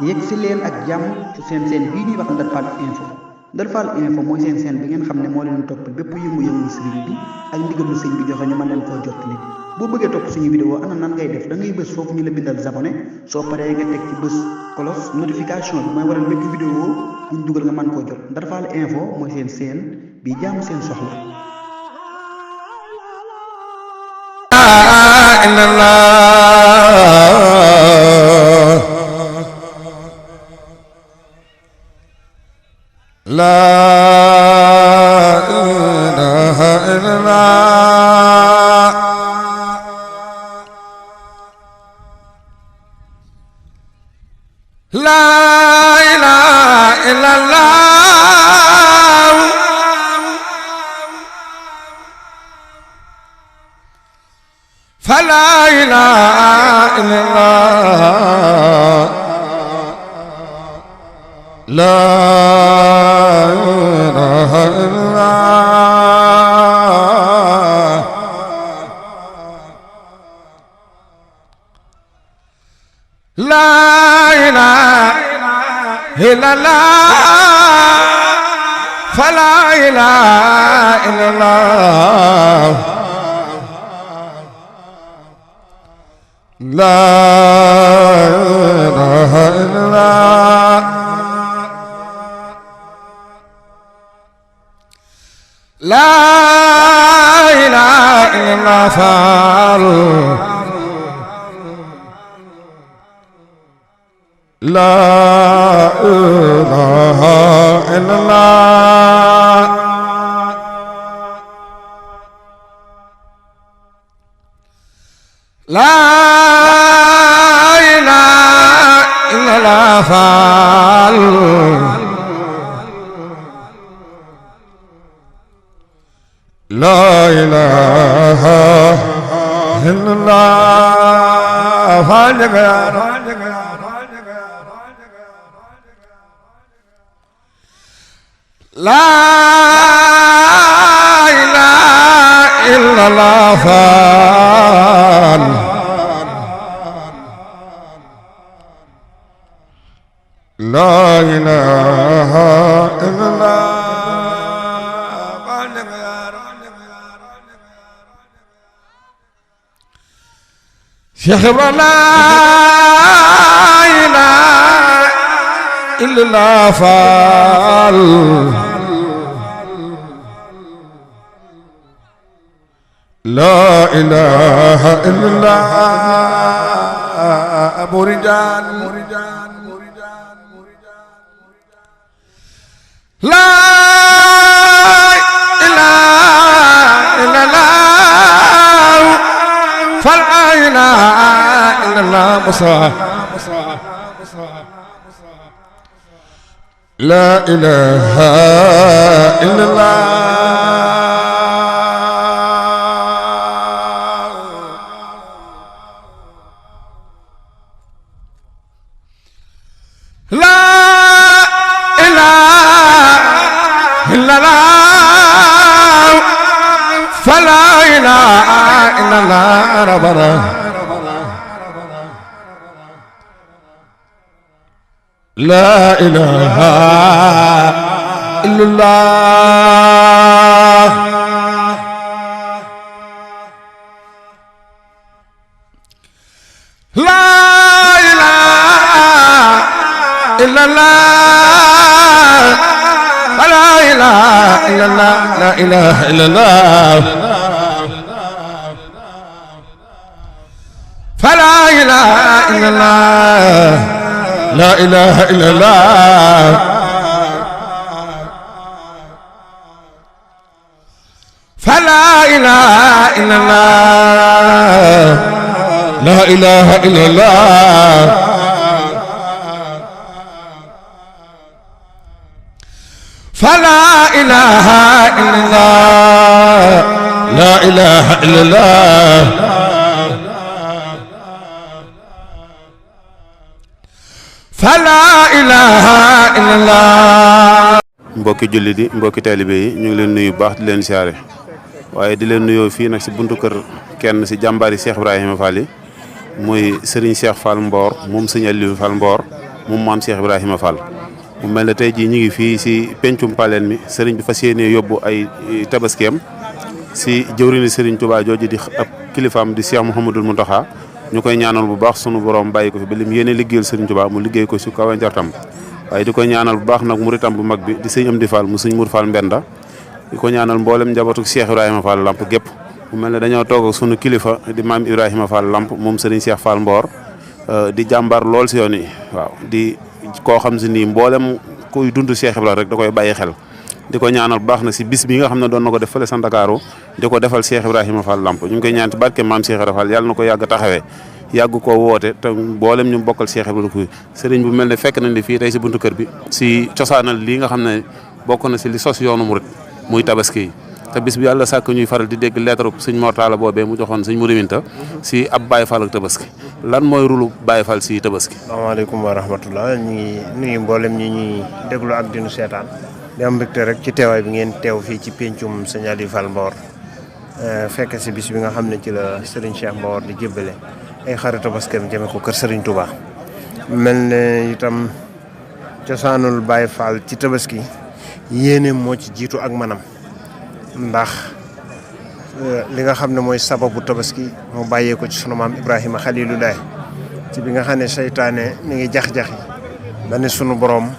yegg si leen ak jàmm ci seen bii ñuy wax Ndar Fall info Ndar Fall info mooy seen bi ngeen xam ne moo leen topp bépp yëngu-yëngu sëriñ bi ak ndigalu sëñ bi joxe ñu mën leen koo jottali boo bëggee topp suñu vidéo ana nan ngay def da ngay bës foofu ñu la bindal abonné soo paree nga teg ci bës cloche notification bi mooy waral bépp vidéo buñ dugal nga mën koo jot Ndar Fall info mooy seen bi jaamu seen soxla. La ilaha illallah la ilaha illallah fa la ilaha illallah la la ilaha illallah fa la ilaha illallah la ilaha illallah la ilaha illallah faal la ilaha illallah la ilaha illallah faal la ilaha illallah faal la ilaha illallah faal la ilaha illallah Cheikh Ibra la ilaha illallah faal la ilaha illallah muridan la ilaha illallah fa la ilaha illallah musa la ilaha illallah la ilaha illallah fa la ilaha illallah rabbana la ilaha illallah la ilaha illallah la ilaha illallah la ilaha illallah la ilaha illallah la ilaha illallah la ilaha illallah la ilaha illallah la ilaha illallah la ilaha illallah la ilaha illallah mbokki jullit yi mbokki taalibe yi ñu ngi leen nuyu baax di leen siyaare waaye di leen nuyoo fii nag si buntu kër kenn si jàmbaari Cheikh Ibrahima Fall yi muy Serigne Cheikh Fall Mbor moom Serigne Aliou Fall Mbor moom maam Cheikh Ibrahima Fall. mu mel ne tey jii ñu ngi fii si pencum paleen mi sëriñ bi fas yéenee yóbbu ay tabaskeem si jëwriñu sëriñ Touba jooju di ab kilifaam di Cheikh Mouhamadul Mountakha ñu koy ñaanal bu baax sunu borom bàyyi ko fi ba lim yéene liggéeyal sëriñ Touba mu liggéey ko si kaw njortam waaye di ko ñaanal bu baax nag muritam bu mag bi di sëñ Amdi Fall mu sëñ Mour Fall Mbenda di ko ñaanal mboolem njabootu Cheikh Ibrahima Fall Lamp gépp mu mel ne dañoo toog ak sunu kilifa di maam Ibrahima Fall Lamp moom sëriñ Cheikh Fall Mbor di jàmbaar lool si yoon yi waaw di koo xam si nii mboolem kuy dund Cheikh Ibrahima rek da koy bàyyi xel di ko ñaanal bu baax na si bis bi nga xam ne doon na ko def fële sa Ndakaaru di ko defal Cheikh Ibrahima Fall Lamp ñu ngi koy ñaan ci barke maam Cheikh Ibrahima Fall yàlla na ko yàgg taxawee yàgg koo woote te mboolem ñu bokkal Cheikh Ibrahima ko sëriñ bu mel ne fekk nañ li fii tey si buntu kër bi si cosaanal lii nga xam ne bokk na si li sos yoonu murit muy tabaski yi te bis bi yàlla sàkk ñuy faral di dégg lettre sëñ Mortala boobee mu joxoon sëñ Muriminta si ab Baye Fall ak tabaski lan mooy rulu Baye Fall si tabaski. asalaamaaleykum wa rahmatullah ñu ngi nuyu mboolem ñi ñuy déglu ak dinu seetaan di am mbégte rek ci teewaay bi ngeen teew fii ci pencum sëñ Aliou Fall Mbor fekk si bis bi nga xam ne ci la Serigne Cheikh Mbor di jébbale ay xaru tabaskeem jëme ko kër Serigne Touba. mel ne itam cosaanul Baye Fall ci tabaski yéene moo ci jiitu ak manam ndax li nga xam ne mooy sababu tabaski mu bàyyee ko ci sunu maam Ibrahima Xaliilulaay ci bi nga xam ne seytaane mi ngi jax-jaxi ba ne sunu borom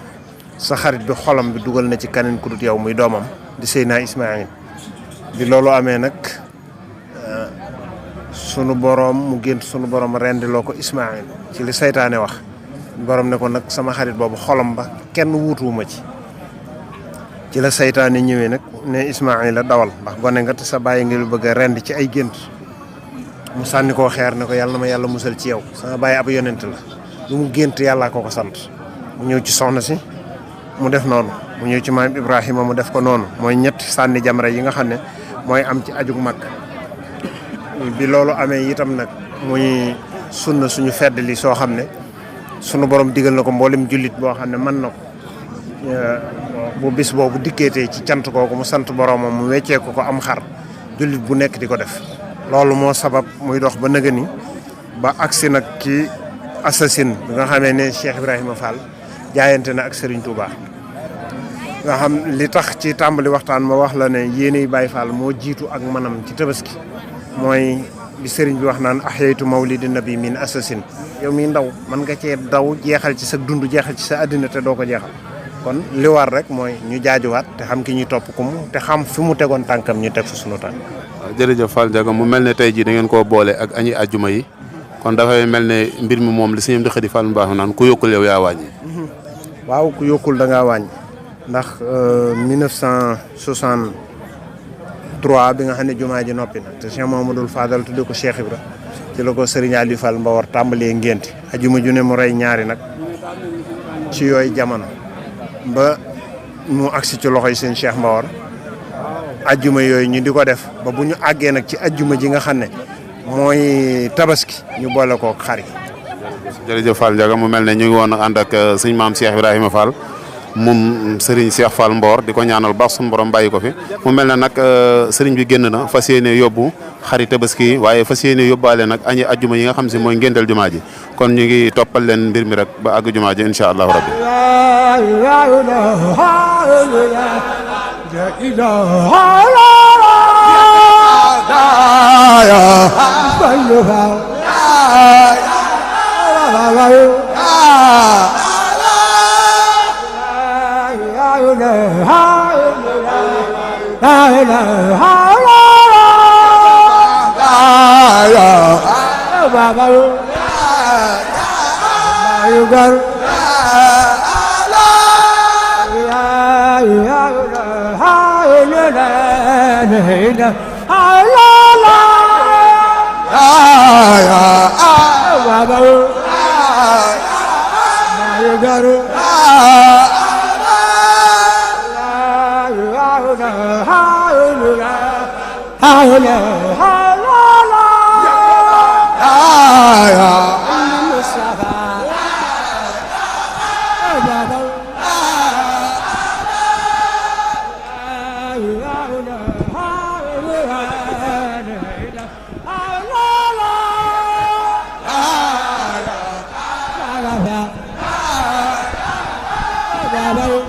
sa xarit bi xolam bi dugal na ci kaneen ku dut yow muy doomam di Seydina Ismaayil bi loolu amee nag sunu borom mu gént sunu borom rendiloo ko Ismaayil ci li seytaane wax borom ne ko nag sama xarit boobu xolam ba kenn wuutuwuma ci la seytaane ñëwee nag ne Ismaayila dawal ndax gone nga te sa bàyyi nga lu bëgg a rend ci ay gént mu sànni koo xeer ne ko yàlla na ma yàlla musal ci yow sama bàyyi ab yonent la lu mu gént yàllaa ko sant mu ñëw ci soxna si mu def noonu mu ñëw ci maam Ibrahima mu def ko noonu mooy ñetti sànni jamra yi nga xam ne mooy am ci ajug mag bi loolu amee itam nag muy sunna suñu fedd li soo xam ne sunu borom digal na ko mboolem jullit boo xam ne mën na ko bu bis boobu dikkeetee ci cant kooku mu sant boromam mu weccee ko am xar jullit bu nekk di ko def loolu moo sabab muy dox ba nëga ni ba agsi nag ci assasine bi nga xamee ne Cheikh Ibrahima Fall jaayante na ak Serigne Touba nga xam li tax ci tàmbali waxtaan ma wax la ne yéeney Baye Fall moo jiitu ak manam ci tabaski mooy bi Serigne bi wax naan ahyaytu mawlidi nabi min assasine yow mi ndaw mën nga cee daw jeexal ci sa dund jeexal ci sa àddina te doo ko jeexal kon li war rek mooy ñu jaajuwaat te xam ki ñuy topp ko mu te xam fi mu tegoon tànkam ñu teg fa sunu tànk. waaw jërëjëf Fall Ndiaga mu mel ne tey jii da ngeen koo boole ak añi àjjuma yi kon dafay mel ne mbir mi moom li si ñoom di xëdi Fall mu baax naan ku yokkul yow yaa wàññi. waaw ku yokkul da ngaa wàññi ndax 1963 bi nga xam ne jumaa ji noppi na te Cheikh Mamadou Fadal tudde ko Cheikh Ibra ci la ko Serigne Aliou Fall Mbawar tàmbalee ngénti àjjuma ju ne mu rey ñaari nag ci yooyu jamono. ba mu agsi ci loxoy seen Cheikh Mbawar ajjuma yooyu ñu di ko def ba bu ñu àggee nag ci ajjuma ji nga xam ne mooy tabaski ñu boole kook xar yi. jërëjëf Fall Ndiaga mu mel ne ñu ngi woon ànd ak sëñ maam Cheikh Ibrahima Fall moom Serigne Cheikh Fall Mbor di ko ñaanal baax suñu borom bàyyi ko fi mu mel ne nag Serigne bi génn na fas yéene yóbbu xari tabaski yi waaye fas yéene yóbbaale nag añi ajjuma yi nga xam si mooy ngénteel jumaa ji kon ñu ngi toppal leen mbir mi rek ba àgg jumaa ji incha allahu rabbi. la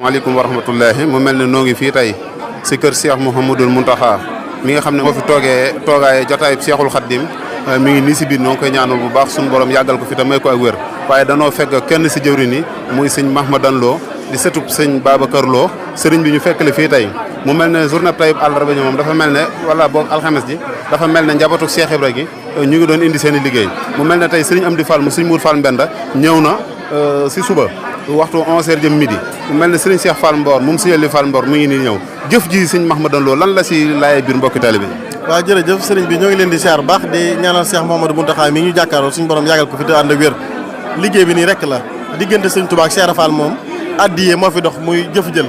maaleykum wa rahmatullahi mu mel ne noo ngi fii tey si kër Cheikh Mouhamadul Mountakha mi nga xam ne moo fi toogee jotaay Cheikhul Khadim mi ngi nii si biir noo ngi koy ñaanal bu baax suñu borom yàggal ko fi te may ko ak wér waaye danoo fekk kenn si jëwriñ yi muy sëñ Mahmadan Lo di sëtub sëñ Babacar Lo sëriñ bi ñu fekk le fii tey mu mel ne journée Taïb àllarba ji moom dafa mel ne wala boog alxames ji dafa mel ne njabootu Cheikh Ibra gi ñu ngi doon indi seen i liggéey mu mel ne tey sëriñ Amdi Fall mu sëñ Mour Fall Mbenda ñëw na si suba waxtu 11h jëm midi mu mel ne sëriñ Cheikh Fall Mbor moom sëñ Ali Fall Mbor mu ngi nii ñëw jëf ji sëñ Mahmadan Lo lan la si laayee biir mbokki taalibe bi waaw jërëjëf sëriñ bi ñoo ngi leen di siyaar baax di ñaanal Cheikh Mouhamadou Mountakha mi ñu jàkkaaroo suñu borom yàggal ko fi te ànd ak wér liggéey bi nii rek la diggante sëñ Touba ak Cheikh Fall moom addiyee moo fi dox muy jëf jël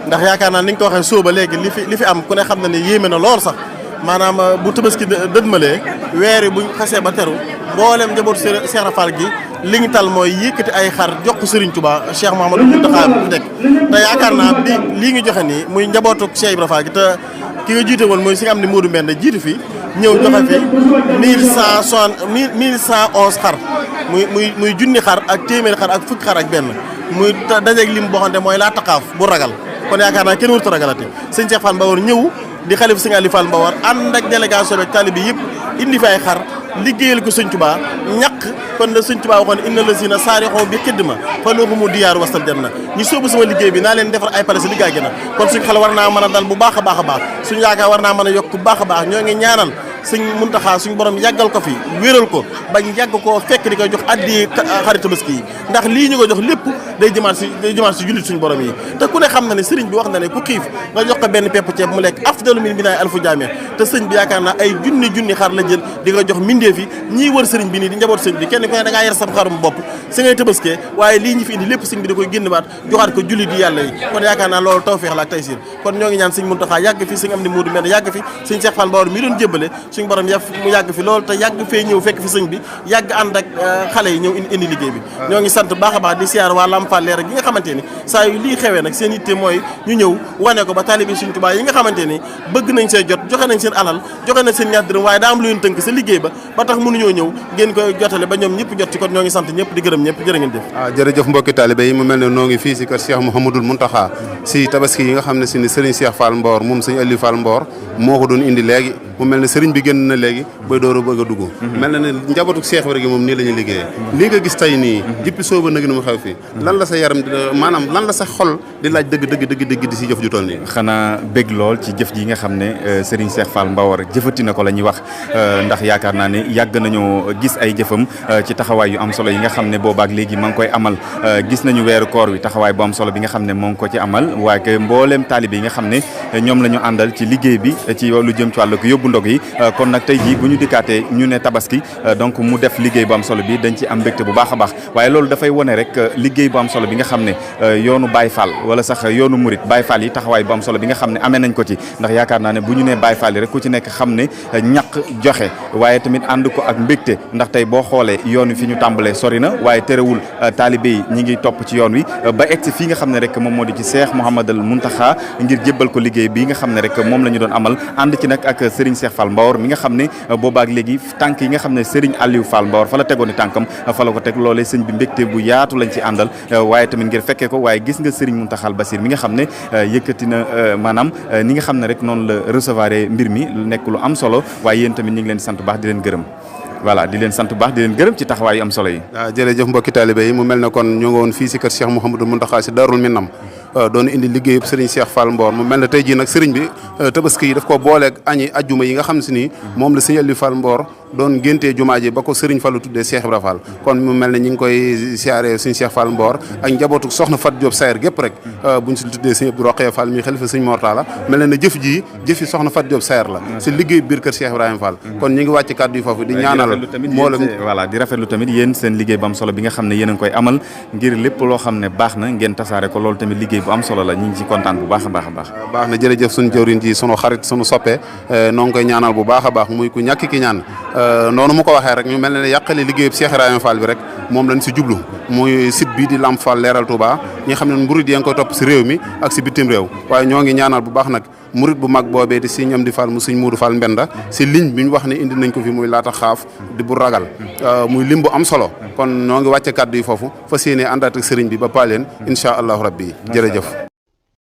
ndax yaakaar naa ni nga ko waxee sóoba léegi li fi am ku ne xam na ne yéeme na lool sax maanaam bu Tabaski dëdmalee weer yi buñ xasee ba teru mboolem njabootu Cheikh Fall gi li ñu tal mooy yëkkati ay xar jox ko Serigne Touba Cheikh Mouhamadou Mountakha bu nekk te yaakaar naa bi lii ngi joxe nii muy njabootu Cheikh Ibra Fall gi te ki nga jiite woon mooy si nga am ni Modou Mbène jiitu fi ñëw joxe fi 1111 xar muy junni xar ak téeméeri xar ak fukki xar ak benn muy dajeeg lim boo xam ne mooy laa taqaaf bu ragal kon yaakaar naa kenn warut a ragalati sëñ Cheikh Fall Mbawar ñëw di xalif sëñ Aliou Fall Mbawar ànd ak délégation bi ak taalibe bi yëpp indi fi ay xar liggéeyal ko sëñ Touba ñàkk kon la sëñ Touba waxoon inna lazina saarixoo bi xidma fa lahumu diyaaru wastal janna ñi sóobu sama liggéey bi naa leen defar ay pale si liggéey gi na kon suñ xel war naa mën a dal bu baax a baax a baax suñ yaakaar war naa mën a yokk bu baax a baax ñoo ngi ñaanal sëñ Muntaxa suñ borom yàggal ko fi wéral ko bañ yàgg koo fekk di koy jox addi xarit Tabaski yi ndax lii ñu ko jox lépp day jëmaat si jullit suñ borom yi te ku ne xam na ne sëriñ bi wax na ne ku xiif nga jox ko benn pepp ceeb mu lekk afdalu min binaay alfu jaame te sëñ bi yaakaar naa ay junni xar la jël di ko jox mindee fi ñii wër sëriñ bi nii di njaboot sëriñ bi kenn ku ne da ngaa yar sa xarum bopp si ngay Tabaskee waaye lii ñu fi indi lépp sëñ bi da koy génn baat joxaat ko jullit yi yàlla yi kon yaakaar naa loolu tawfeex la ak taysiir kon ñoo ngi ñaan sëñ Muntaxa yàgg fi sëñ am ni Moodu Mbène yàgg fi sëñ Cheikh Fall Mbawar mi doon jébbale suñ borom mu yàgg fi loolu te yàgg fee ñëw fekk fi sëñ bi yàgg ànd ak xale yi ñëw indi liggéey bi ñoo ngi sant baax a baax di siyaar waa Lamp Fall Leer gi nga xamante ni saa yu lii xewee nag seen yitte mooy ñu ñëw wane ko ba taalibe Sëñ Tuubaa yi nga xamante ni bëgg nañ see jot joxe nañ seen alal joxe nañ seen ñaar dërëm waaye daa am lu leen tënk sa liggéey ba tax mënuñoo ñëw ngeen koy jotale ba ñoom ñëpp jot ci kon ñoo ngi sant ñëpp di gërëm ñëpp jërë ngeen jëf jërëjëf mbokki taalibe yi mu mel ne noo ngi fii si kër Cheikh Mouhamadoul Mountakha si Tabaski yi nga xam ne si ni Serigne Cheikh Fall Mbawar moom Serigne Aliou Fall Mbawar moo ko doon indi léegi mu mel ne Serigne bi génn na léegi bay door a bëgg a dugg mel na ne njabootu Cheikh Ibra gi moom nii la ñuy liggéeyee lii nga gis tey nii jippi sooba nag ni mu xew fii lan la sa yaram maanaam lan la sa xol di laaj dëgg di si jëf ju toll nii xanaa bég lool ci jëf ji nga xam ne Serigne Cheikh Fall Mbawar jëfati na ko la ñuy wax ndax yaakaar naa ne yàgg nañoo gis ay jëfam ci taxawaay yu am solo yi nga xam ne boobaak léegi ma ngi koy amal gis nañu weeru koor wi taxawaay bu am solo bi nga xam ne moo ngi ko ci amal waaye que mbooleem taalibe yi nga xam ne ñoom la ñu àndal ci liggéey bi ci lu jëm ci wàllu ko yóbbu ndog yi kon nag tey jii bu ñu dikkaatee ñu ne Tabaski donc mu def liggéey bu am solo bi dañ ci am mbégte bu baax a baax waaye loolu dafay wone rek liggéey bu am solo bi nga xam ne yoonu Baye Fall wala sax yoonu Murit Baye Fall yi taxawaay bu am solo bi nga xam ne amee nañ ko ci ndax yaakaar naa ne bu ñu nee Baye Fall yi rek ku ci nekk xam ne ñaq joxe waaye tamit ànd ko ak mbégte ndax tey boo xoolee yoon wi fi ñu tàmbalee sori na waaye terewul taalibe yi ñi ngi topp ci yoon wi ba egg si fii nga xam ne rek moom moo di ci Cheikh Mouhamadoul Mountakha ngir jébbal ko liggéey bi nga xam ne rek moom la ñu doon amal ànd ci nag ak Serigne Cheikh Fall Mbawar mi nga xam ne boobaak léegi tànk yi nga xam ne Serigne Aliou Fall Mbawar fa la tegoon ni tànkam fa la ko teg loolee sëñ bi mbégte bu yaatu lañ ci àndal waaye tamit ngir fekkee ko waaye gis nga Serigne Mountakha Bassir mi nga xam ne yëkkati na maanaam ni nga xam ne rek noonu la recevoir mbir mi nekk lu am solo waaye yéen tamit ñu ngi leen sant baax di leen gërëm voilà di leen sant bu baax di leen gërëm ci taxawaay yu am solo yi waaw jërëjëf mbokki taalibe yi mu mel ne kon ñu ngi woon fii si kër Cheikh Mouhamadoul Mountakha si Darul Minam doon indi liggéeyub Serigne Cheikh Fall Mbawar mu mel ne tey jii nag Serigne bi Tabaski yi daf ko booleeg añi ajjuma yi nga xam si ni moom la Serigne Aliou Fall Mbawar doon géntee jumaa ji ba ko Serigne Fallu tuddee Cheikh Ibra Fall kon mu mel ne ñi ngi koy siyaare Serigne Cheikh Fall Mbawar ak njabootu soxna Fat Diop Sayer gépp rek buñ si tuddee Serigne Abdou Rokhaya Fall mi xalifa Serigne Mortala mel ne jëf ji jëfi soxna Fat Diop Sayer la si liggéey biir kër Cheikh Ibrahima Fall kon ñi ngi wàcc kàddu yi foofu di ñaanal voilà di rafetlu tamit yéen seen liggéey bu am solo bi nga xam ne yéen a ngi koy amal ngir lépp loo xam ne baax na ngeen tasaare ko loolu tamit liggéey bu am solo la ñu ngi ci kontaan bu baax a baax a baax baax na jërëjëf suñu jëwriñ ji sunu xarit sunu soppe noo ngi koy ñaanal bu baax a baax muy ku ñàkk ki ñaan noonu mu ko waxee rek ñu mel ne yàqali liggéeyub Cheikh Ibrahima Fall bi rek moom lañ si jublu muy site bii di Lamp Fall Leeral Touba ñi nga xam ne murid yi ngi koy topp si réew mi ak si bitim réew waaye ñoo ngi ñaanal bu baax nag murid bu mag boobee di Sëñ Amdi Fall mu Sëñ Muudu Fall Mbenda si ligne bi ñu wax ne indi nañ ko fi muy laata xaaf di bu ragal muy lim bu am solo kon ñoo ngi wàcce kàddu yi foofu fas yéene àndaat ak sëriñ bi ba paaleen incha allahu rabbi jërëjëf